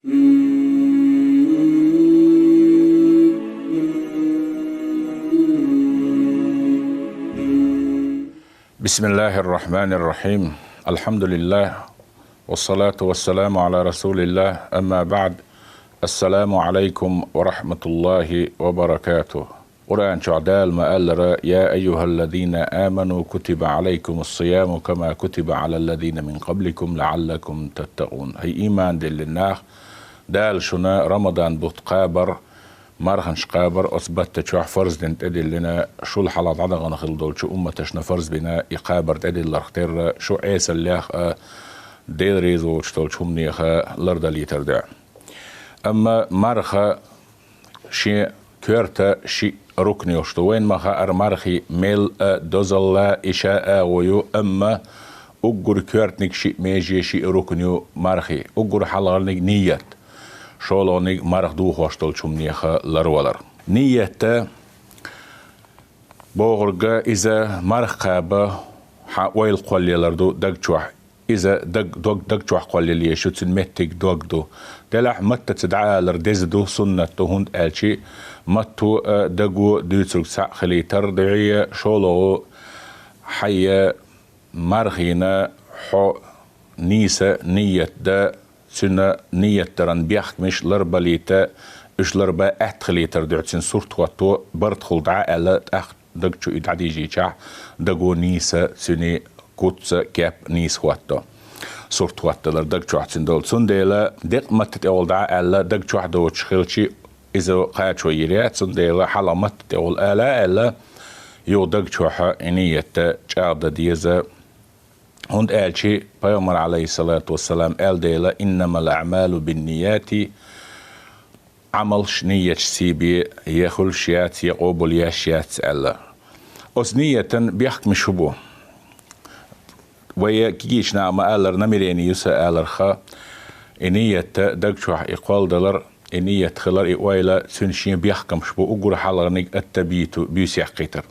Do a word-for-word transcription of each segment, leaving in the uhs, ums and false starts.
بسم الله الرحمن الرحيم. الحمد لله. والصلاة والسلام على رسول الله. أما بعد. السلام عليكم ورحمة الله وبركاته. Къуръан чохь Дала ма-аллара: «يا أيها الذين آمنوا كتب عليكم الصيام كما كتب على الذين من قبلكم لعلكم تتقون». ХӀай ийман диллина нах, Дала шуна Рамадан бутт кхабар, марханаш кхабар оцу батта чохь фарз дина тӀедиллина, шул хьалха дӀадахана хилла долчу умматашна фарз бина и кхабар тӀедилларх терра, шу Ӏесаллех а, Дела реза воцуш долчу хӀуманеха лардалийтар дуьхьа. Амма марха шен коьрта шиъ рукн йолуш ду. Вайна ма-хаъара, мархи мел а дозалла и ша агӀо ю, амма уггар коьртаниг шиъ меже, шиъ рукн ю мархи. Уггар хьалхарниг ният. ШолгӀаниг марха духош долчу хӀуманеха ларвалар. Ниятта бохург иза марха кхаба хьан ойла кхоллаялар ду даг чохь. Иза даг, дог даг чохь кхоллаяле шу, цуьнан меттиг дог ду. Делахь маттаца дӀаалар деза ду, суннат ду, хӀунда аьлча матто а, даго дуьйцург цхьаъ хилийтар дуьхьа, шолгӀа хьайя мархина хьо нийса ният дан, цуьнан ният даран бехкамаш ларбалийта, уьш ларба аьтта хилийтар дуьхьа, цуьнан сурт хӀотто, бартахула дӀа а аьлла, тӀаккха даг чу и дӀадийжийчахь, даго нийса цуьнан куц а, кеп а нийса хӀотто. Сурт хӀотталар даг чохь цуьнан долу. Цундела декъа матта тӀехула дӀа а аьлла, даг чохь доцуш хилча, иза кхачо йийр яц, цундела хьалха матта тӀехула ала а аьлла, юха даг чохь и ният чӀагӀдан деза. ХӀунда аьлча Пайхамар, Ӏалайхиссалату вассалам, аьлла дела: «إنما الأعمال بالنيات», Ӏамалш нияташций бен я хуьлуш яц, я къобал еш яц аьлла. Оцу ниятан бехкамаш хӀун бу? Вай кегийчу наха ма-аллара, намерение ю сан аларх, и ниятта даг чохь и кхолладалар, и ният хилар, и ойла, цуьнан шен бехкамаш бу, уггар хьалхарниг ат-табйиту, буьйса яккхийтар.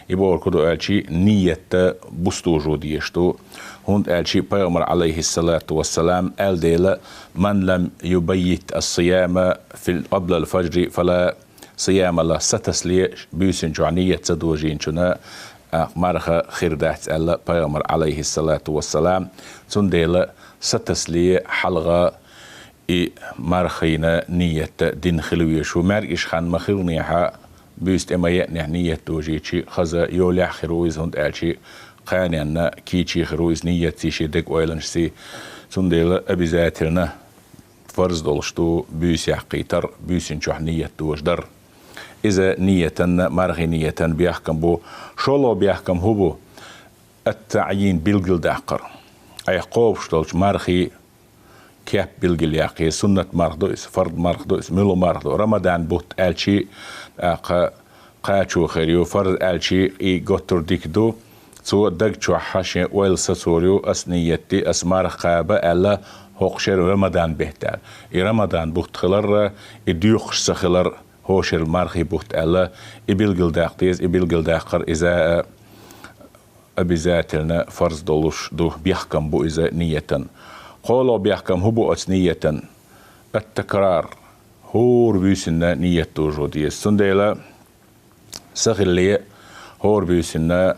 И бохург хӀун ду аьлча, ниятта буьйса дужо дезаш ду, хӀунда аьлча Пайхамар, Ӏалайхиссалату вассалам, аьлла дела: «من لم يبيت الصيام في، قبل الفجر فلا صيام له», сатасале буьйсанна чохь ният ца дожийначунна, а, марха хир дац аьлла Пайхамар, Ӏалайхиссалату вассалам. Цундела сатасале хьалха и мархина ниятта дина хила везаш ву. МаьркӀаж хан ма-хиллинехь, буьйса тӀе ма-еанехь ният дожийча, хаза йолехь хир ву иза, хӀунда аьлча кханенна кийча хир ву иза ниятций, шен дега ойланашций. Цундела обязательно фарз долуш ду буьйса яккхийтар, буьйсанна чохь ният дожадар. Иза ниятан, мархи ниятан бехкам бу. ШолгӀа бехкам хӀун бу? Ат-таӀйин, билгалдаккхар. Айхьа кхобуш долчу мархи кеп билгалъяккха, суннат марха ду иза, фард марха ду иза, муьлха марха ду. Рамадан бутт аьлча, тӀаккха кхачо хир ю, фарз аьлча и готтур дика ду. Цо даг чохь шен ойла сацор ю: «Ас ният ди, ас марха кхаба», аьлла, хӀокху шеран Рамадан бетта аьлла. И Рамадан бутт хиларра, и доькхуш ца хилар, хӀокху шеран мархи бутт аьлла, и билгалдаккха деза, и билгалдаккхар иза а обязательно фарз долуш ду, бехкам бу иза ниятан. КхоалгӀа бехкам хӀун бу оцу ниятан? Ат-такрар. ХӀора буьйсанна ният дожо деза. Цундела са хилале хӀора буьйсанна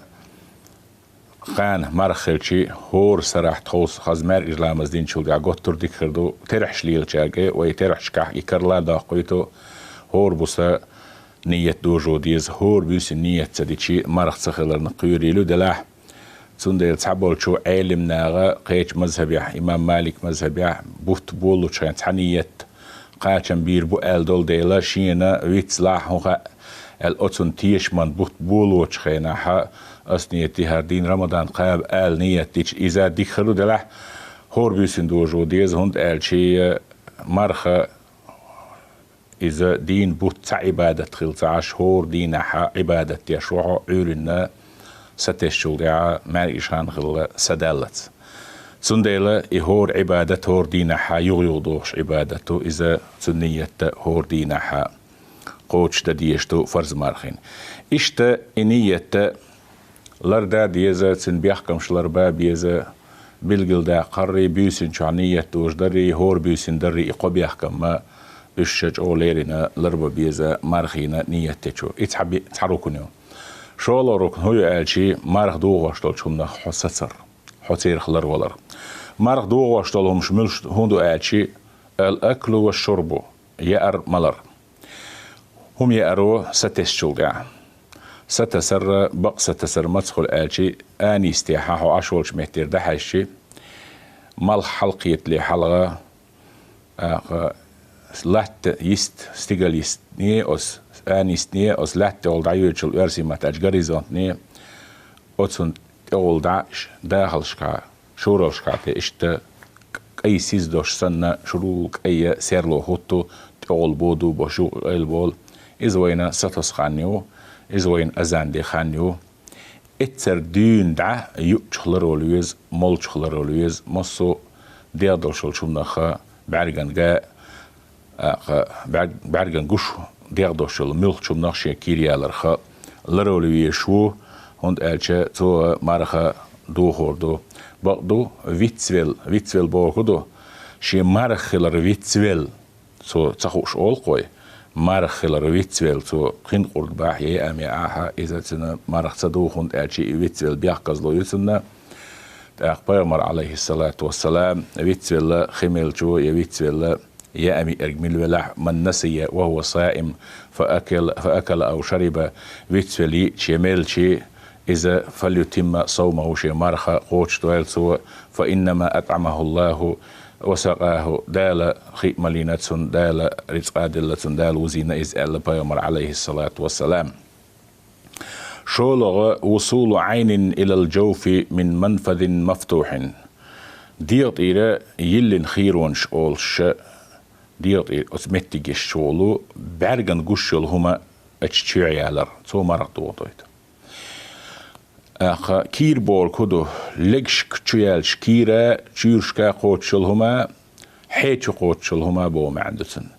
кхана марха хилча, хӀора сарахь тховса хаза маьркӀаж ламаз динчул тӀаьхьа готтур дика хир ду, терахьаш лелачаьрга, вай терахьашкахь и карла доккхуьйту, хӀора буса ният дожо деза, хӀора буьйсанна ният ца дича, марха ца хиларна кхоьрийла ю делахь. Цундела цхьаболчу Ӏелимнаха кхечу мазхабехь, имам Малик мазхабехь, бутт болучу хенахь цхьа ният кхачам бийр бу аьлла долу дела, шена вицлахь, хӀун хаьа аьлла, оцунна тешаман бутт болочу хенахь, ас ният ди хӀара дийнан Рамадан кхаба аьлла ният дича, иза дика хир ду делахь, хӀора буьйсанна дожо деза, хӀунда аьлча марха иза дийнан бутт цхьа Ӏибадат хилла ца Ӏаш, хӀора дийнахьа Ӏибадат деш ву хьо, Ӏуьйранна сатесчул тӀаьхьа маьркӀаж хан хилла са даллалц. Цундела и хӀора Ӏибадат хӀора дийнахьа юха-юха дохуш Ӏибадат ду, иза цу ниятта хӀора дийнахьа кхочушдан дезаш ду фарз мархин. Иштта и ниятта ларда а деза, цуьнан бехкамаш ларба а беза, билгалдаккхарий, буьйсанна чохь нийят дожа дарий, хӀора буьйсанна дарий, и кхо бехкам а уьш ша чӀогӀа лерина ларба беза мархина нийят дечо. И цхьа би-, цхьа рукн ю. ШолгӀа рукн хӀун ю аьлчи, марха дохош долчу хӀуманах хьо сацар, хьо церах ларвалар. Марха дохош долу хӀумаш муьлш хӀун ду аьлчи, ал-аклу ва шурбу, яар, малар. ХӀума яаро сатесчул тӀаьхьа. Сатасар, бакъ сатасар маца хуьлу аьлчи, анис тӀехьа хьо Ӏаш волчу меттера дӀахьаьжчи, малх хьалакхетале хьалха, аха, латта йист, стигала йистне оцу, анисне оцу латта тӀехула дӀайоьдучул оьрсийн маттахь аьлча горизонтне, оцунна тӀехула дӀа дахалшкахь, шуралшкахь тӀе иштта кӀай сиз дош санна, шурул кӀай серло хӀутту, тӀехула боду, бошугӀу къайлаболу. Иза вайна сатосу хан ю, иза вайна азан де хан ю. Эццара дуьйна дӀа юучух ларвала веза, молчух ларвала веза, массо а дегӀ долуш йолчу хӀуманах бӀаьрган га, а, кха, бӀаьрг-, бӀаьрган гуш дегӀ долуш йолу муьлххачу хӀуманах шен кийра яларх ларвала везаш ву, хӀунда аьлча цо марха дохор ду. Бакъ ду, вицвелла, вицвелла бохург ду, шен марха хилар вицвелла, цо ца хууш олу-кх вай, марха хилар вицвелла, цо кхин къурд бахь, я яа меа ахьа, иза цуьнан марха ца ду, хӀунда аьлча и вицвелла бехказло ю цунна. ТӀаккха пайхамар, алейхиссалату вассалам, вицвелла хи мелчо я вицвелла яа меарг мила велахь, ман насия ва хӀува саим, фа акала, фа акала ав шариба, вицвелла йиъча я мелчи, иза фалютимма саумаху, шен марха кхочушдойла цо, фа иннама атӀамаху Аллаху ва сакъаху, Дала хи а малийна цунна, Дала рицкъа а делла цунна, Дала вузийна иза, аьлла пайхамар, алейхиссалату вассалам. ШолгӀа, вусулу Ӏайнин илал джауфи мин манфадин мафтухьин. ДегӀа тӀера йиллина хийронаш олуш, дегӀа тӀера оцу меттигаш чу волу, бӀаьрган гуш йолу хӀума аьча чуьйгӀ ялар, цо марха дохадойту. Аха, кийра бохург хӀун ду, легашка чу яьлча кийра, чуьйрашка кхочуш йолу хӀума, хье чу кхочуш йолу хӀума боху маьӀна ду цуьнан.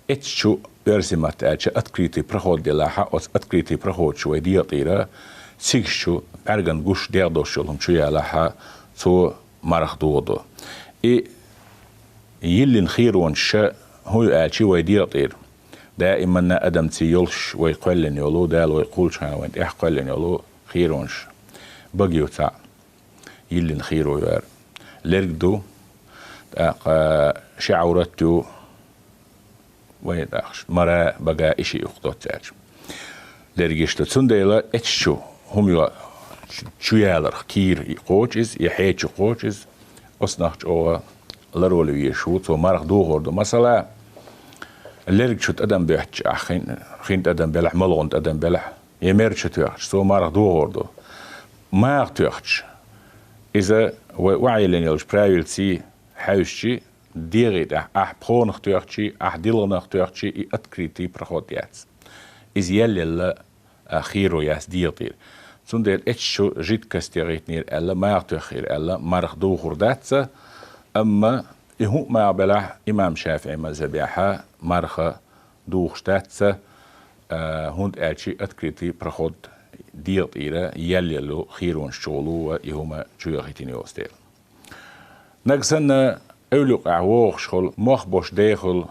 Эццу чу, оьрсийн маттахь аьлча, открытый проход делахьа, оцу открытый проход чу вай дегӀа тӀера, цигаш чу бӀаьрган гуш дегӀ долуш йолу хӀума чу ялахьа, цо марха дохадо. И йиллина хийронаш хӀун ю аьлчи вай дегӀа тӀера. Даиманна адамций йолуш вай кхоьллина йолу, Дала вай кхуллучу хенахь вайн тӀехь кхоьллина йолу хийронаш. Бага ю цхьаъ, йиллина хийро яра. Лерг ду, тӀаккха ши Ӏаврат ю, вай тӀаккха мара, бага, и шиъ юкъа доццаьрча. Лергаш ду. Цундела эццу чу хӀума йо-, чу яларх кийра кхочу иза, я хье чу кхочу иза, оцунах чӀогӀа ларвала везаш ву, цо марха дохор ду. Масала, лерг чу тӀадам боьттича ахь, хин, хин тӀадам белахь, молгӀун тӀадам белахь, я мер чу тоьхча, цо марха дохор ду. Маха тоьхча, иза вай охьайиллина йолчу правилций хьаьвсичи, дегӀий тӀехь, ахь пхонах тоьхчий, ахь дилгӀанах тоьхчий, и открытый проход яц. Иза ял елла а, хийро яц дегӀа тӀера. Цундела эццу чу жидкость ягӀийтинера аьлла, маха тоьххира аьлла, марха дохор дац, амма и хӀуъа маха белахь, имам ШафиӀи мазхабехьа марха дохуш дац, а, хӀунда аьлча открытый проход дегӀа тӀера ял елла хийронаш чу волу ва и хӀума чу яхийтина йоцу дела. Нагахь санна эвлакъехь вогӀуш хуьлу, мох бош дехула,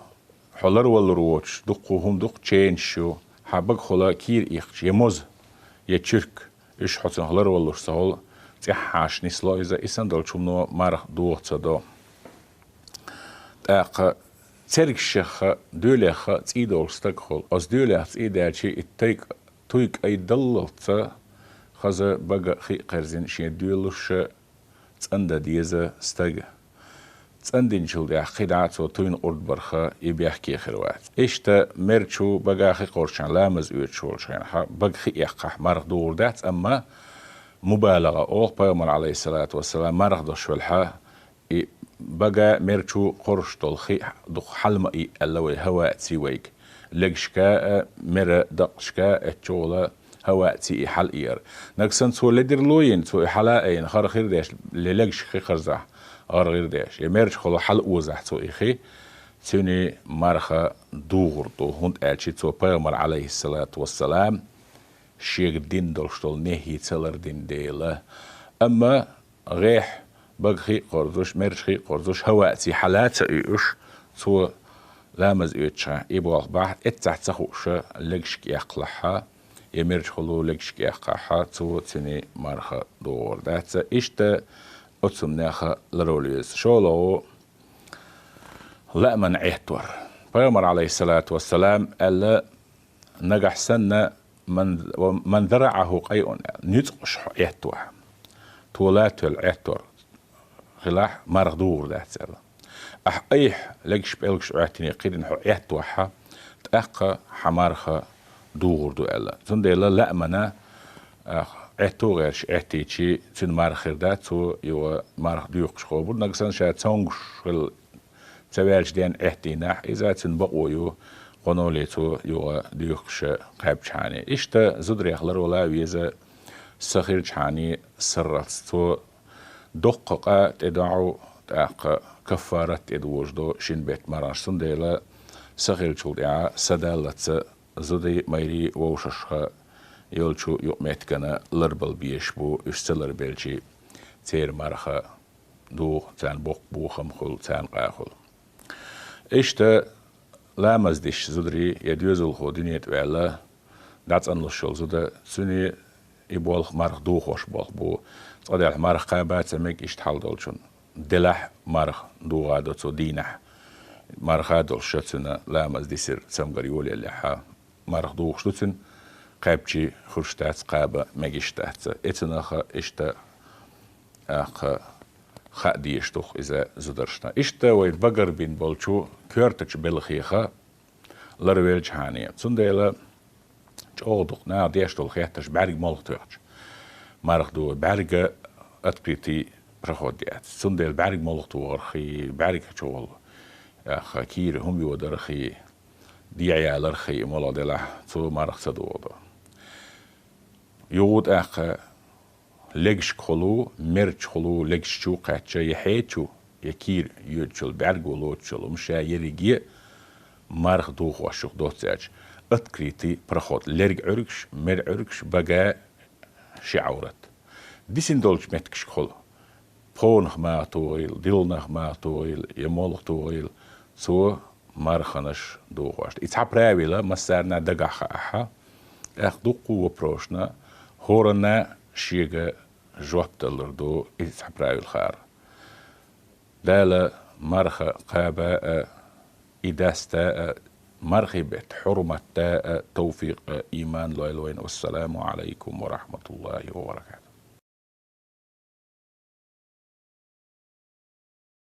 хьо ларвалур воцуш, дуккха хӀума дукха ченаш ю, хьан багахула кийра ихча, я моза, я чуьрк, уьш хьо цунах ларвалуш ца хуьлу, цӀеххьашха нисло иза, и санна долчу хӀумано марха дохо ца до. ТӀаккха цергашехха, доьлехха цӀий долуш стаг хуьлу. Оцу доьлех цӀий даьлчи, и тайк-, туй кӀай даллалц ца хаза бага хи а кхерзина шен доьлуш, цӀандан деза стаг. ЦӀандинчул тӀаьхьа кхидӀа а цо туйна къурд барха и бехке хир вац. Иштта мер чу бага хи кхорчхьана ламаз оьцуш волчу хенахьа бага хи эккхахь, марха духур дац, амма мубалагӀа олу пайхамар, алейхиссалату вассалам, марха дошвелхьа, и бага мер чу кхорш долу хи дукха хьалма и аьлла вай хӀаваъций вайга. Легашка а, мера дакъашка а эцчохула хӀаваъций и хьал иара. Нагахь санна цо ледарло йина, цо и хьала а айина, хара хир деш, ле легашка хи харзахь, гӀар гӀир деш. Я мерчахула хьал озахь цо и хи, цуьнан марха духур ду, хӀунда аьлча цо пайхамар, алейхиссалату вассалам, шега дин долуш долу нехьи ца лардина дела. Амма гӀехь бага хий а кхорзуш, мерч хий а кхорзуш, хӀаваъций хьала а ца уьйуш, цо ламаз оьцуш хьа, и болх бахьа, эццахь ца хууша легашка эккхалахьа, я мерч хуьлу легашка эккхахьа, цо цуьнан марха дохор дац. Иштта оцу хӀуманеха ларвала веза. ШолгӀа, лаамана Ӏеттор. Пайхамар, алейхиссалату вассалам, аьлла, нагахь санна, ман, ман зарахьу къайъун, ницкъаш хьо Ӏеттохь, тола тоьлла Ӏеттор хилахь, марха духур дац аьлла. Ахь айхьа легаш-пӀелгаш Ӏоьттине кхидӀа хьо Ӏеттохьа, тӀаккха хьан марха духур ду аьлла. Цундела лаамана, ах, Ӏетто гӀерташ Ӏеттийчи, цуьнан марха хир дац, цо юха марха дуьйхкуш хобур. Нагахь санна ша цомгуш хила ца ваьлча ден Ӏеттийнахь, иза цуьнан бакъо ю, кхоноли цо юха дуьйхкуша кхаьбчхьани. Иштта зударех ларвала веза са хилчхьани сарралц. Цо доккха къа тӀедоӀу, тӀаккха каффарат тӀедожадо шин бетта марханаш. Цундела са хилчул тӀаьхьа са даллаца зударий, майрий, вовшашха йолчу юкъаметтигана ларбала безаш бу, уьш ца ларбелчи церан марха духу, царна боккха бохам хуьлу, царна къа хуьлу. Иштта ламаз деш зударий я доьзалхо дуьне тӀе ваьлла, дӀацӀанлуш йолу зуда, цуьнан и болх марха духош болх бу. Цкъа делахь марха кхаба ца мега иштта хьал долчунна. Делахь марха духадо цо дийнахь. Марха долуш ша цуьнан ламаз дисира цамгар йолаеллехьа, марха духуш ду цуьнан, кхаьбчи хуьлуш дац, кхаба мегаш дац. Эцунаха иштта, аккха, хаа дезаш ду-кх иза зударшна. Иштта вай багарбина болчу коьртачу белхеха ларвелчхьани. Цундела чӀогӀа дукха наха деш долу хеттарш бӀаьрг молха тоьхча марха ду, бӀаьрга открытый проход яц. Цундела бӀаьрг молха тохархий, бӀаьрг чухула, аккха, кийра хӀума йодархий, дехьаялархий, молха делахь, цо марха ца духадо. Юха тӀаккха легашкахула, мерчахула, легаш чу кхаьчча, я хье чу, я кийра йоьдучул, бӀаьрго лоцучул, хӀума ша ерриге марха духош юха доццаьрча, открытый проход, лерг Ӏуьргаш, мер Ӏуьргаш, бага ши Ӏаврат. Дисина долчу меттигашкахула, пхонах маха тухийла, диланах маха тухийла, я молха тухийла, цо марханаш духош. И цхьа правила массарна дагахь хаахьа, тӀаккха дуккха а вопросашна хӀоранна шега жоп даллар ду и цхьа правила хаар. Дала марха кхаба а, и даста а, мархий бетта хьурмат да а, товфикъ а, иман лойла вайна. Вассаламу алайкум ва рахматуллахи ва баракатух.